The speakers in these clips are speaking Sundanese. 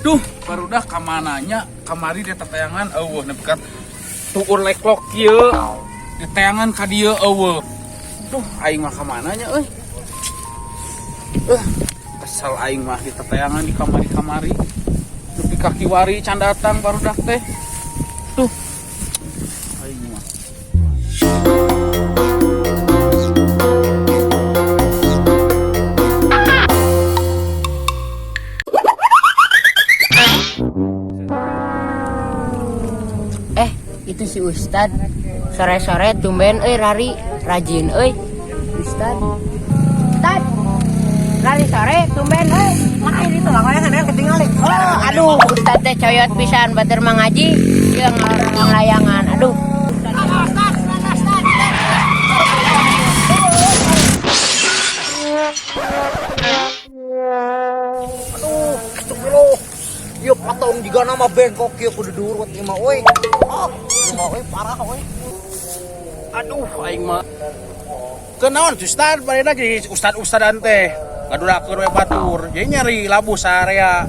Duh, barudak kamananya kamari di tatayangan eueuh nepi ka tuur leklok kieu. Ditayangan ka dieu eueuh. Duh, aing mah kamananya euy. Kesel aing mah di tatayangan di kamari-kamari. Nepi ka kiwari can datang barudak teh. Duh. Aing mah. Eh, itu si Ustad. Sore-sore tumben euy rari, rajin euy. Ustad. Ustad. Rari sore tumben euy. Lain itu lah, kan ketinggalan. Oh, aduh, Ustad teh coyot pisan batur mangaji jeung ngorong layangan. Aduh. Aduh, astagfirullah. Ieu patong juga nama bengkok ieu kudu diurut ieu mah euy. Oh, ieu mah euy parah euy. Aduh, aing mah. Kenaon Ustad, barena jadi ustad-ustadan teh. Ngadurakeun we batur. Jadi nyari labuh saarea.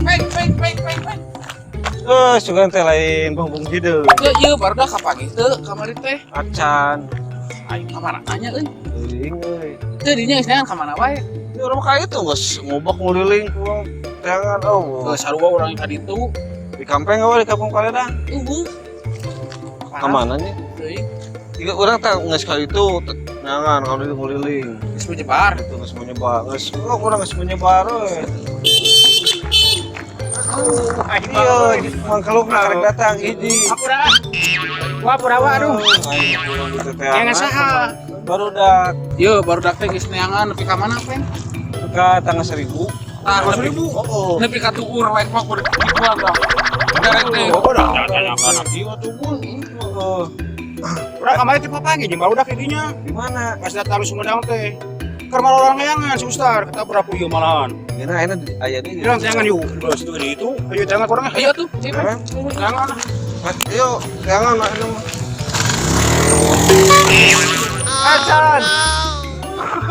Peng, peng, peng, peng, peng. Eh, sugan teh lain bongbong hideung. Teu ieu barudak kapanggih teu kamari teh. Acan. Aing kamana nya euy. Teuing euy. Teu dinya geus neangan kamana wae. Ini urang mah ka itu geus ngobak nguliling ku teangan oh. Geus sarua urang ka ditu. Di kampung euy di kampung Paledang. Eueuh. Ka mana nya? Teuing. Tiga urang teh geus ka itu neangan ka ditu nguliling. Geus menyebar. Itu geus menyebar, geus oh, urang geus menyebar euy. Iya, mangkalukna karek datang hiji. Apura. Wah, purawa aduh. Aing urang di teteangan. Jangan saha. Barudak Yo, barudak teh geus neangan nepi ka mana, Peng? ka tangga 1000. Tah, nepi Oh. nepi ka tuur leklok udah dibuang dah. Derek teh. Oh, dah tanyakan ieu atuh pun. Heeh. Urang kamari teh papanggih jeung barudak di dinya. Di mana? Pas datang Sumedang teh. Keur malah orang layangan si Ustad, kata berapa ieu malahan. Dina ayeuna aya di. Urang teangan yuk, terus itu di itu. Ayo teangan kurang. Ayo tuh, sip. Hah? Teangan. Ayo, jangan anu. Acan.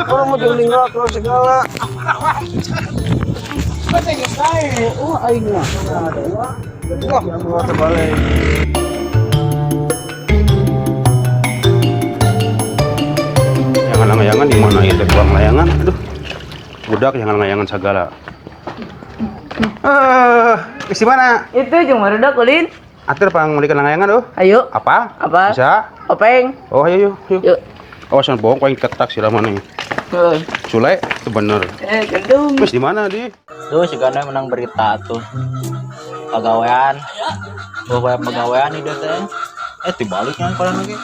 Orang mau meninggal terus segala. Oh, aing mah. Wah, semua terbalik. Jangan layangan di mana itu buang layangan. Aduh. Budak jangan layangan segala. Eh, isi mana? Itu jeung barudak ulin. Atur pang meulikeun layangan tuh. Ayo. Apa? Apa? Bisa? Openg. Oh, ayo yuk, yuk. Yuk. Awas jangan bohong, kau yang ketak sih nih. Heeh. Sule, itu bener. Eh, gendung. Terus di mana di? Tuh si Ganda menang berita tuh. Pagawean. Bawa pagawean ide teh. Eh dibalik kan koran lagi.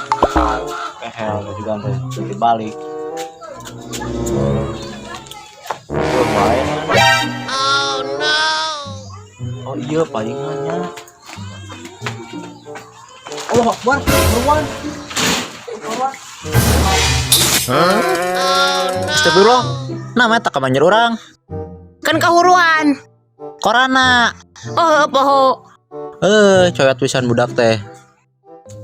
Kehel juga teh dibalik. Oh, main. Oh no. Oh iya palingannya. Allah Akbar, buruan. Astagfirullah. Nama eta kamanjer urang. Kan kahuruan. Korana. Oh, poho. Eh, coyot pisan budak teh.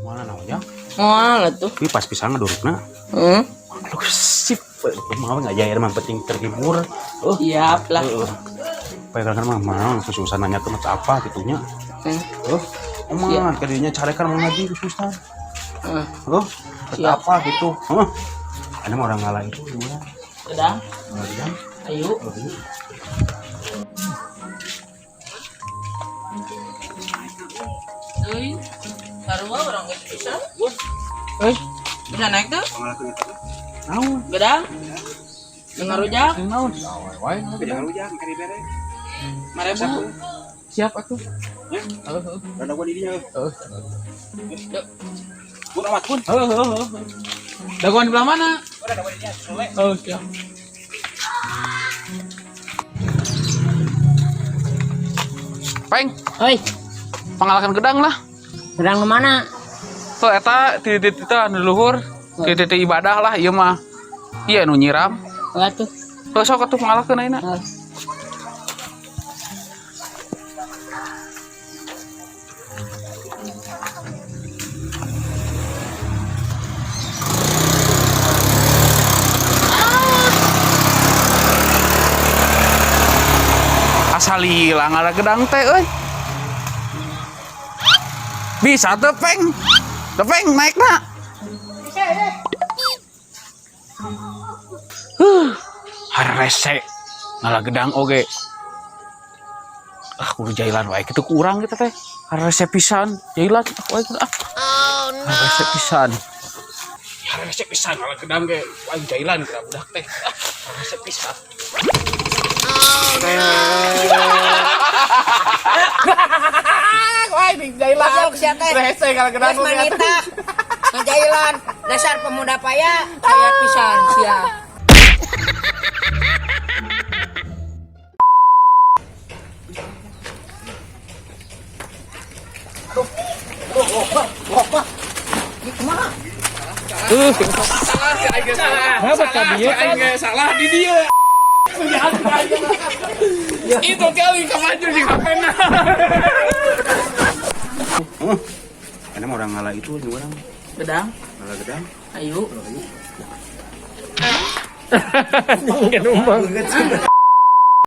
Mana namanya? Moal atuh. Ini pas pisan ngedurukna. Heeh. Aduh, sip. Mau nggak ya, emang penting terhibur. Oh, Siap lah. Pengen mah mau susah nanya ke apa gitunya. Hmm. Oh, oman kadinya carekan mau ngaji susah. Heeh. Oh, Siap. apa gitu. Heeh. Ada mah orang ngalah itu gimana? Udah. Ngalah Ayo. Euy. Sarua urang geus bisa. Euy, bisa naik tuh? Naon? Gedang. Dengar rujak. Naon? Wae, jangan rujak, kari bere. 5.000. Siap atuh. Ya. Heeh, Rada gua di dinya. heeh. Yuk. Pun amat pun. Heeh, heeh, heeh. Dagoan di belah mana? Oh, siap. Peng, Oi, pangalakan gedang lah. gedang kemana? Tuh eta titik-titik anu luhur, titik-titik ibadah lah ieu mah. Iya nu nyiram. Enggak tuh. Tuh sok atuh pangalakeun ayeuna. Heeh. Salila ngala gedang teh euy. Bisa teu peng. Teu peng naikna. Huh, harese ngala gedang oge. Ah, kudu jailan wae kitu ku urang kita teh. Harese pisan, jailan wae kitu ah. Oh no. Harese pisan. Harese pisan ngala gedang ge aing jailan geura budak teh. Ah, harese pisan. Wah, ini jailan. Goblok sia teh. Rese ngala gedang Geus oge. manita. Ngajailan dasar pemuda paya saya pisan sia. Salah si aing salah. Salah, salah di dia. Itu kali kemaju di kapena. Karena orang ngalah itu ini orang Gedang. ngalah gedang. Ayo. Ayo.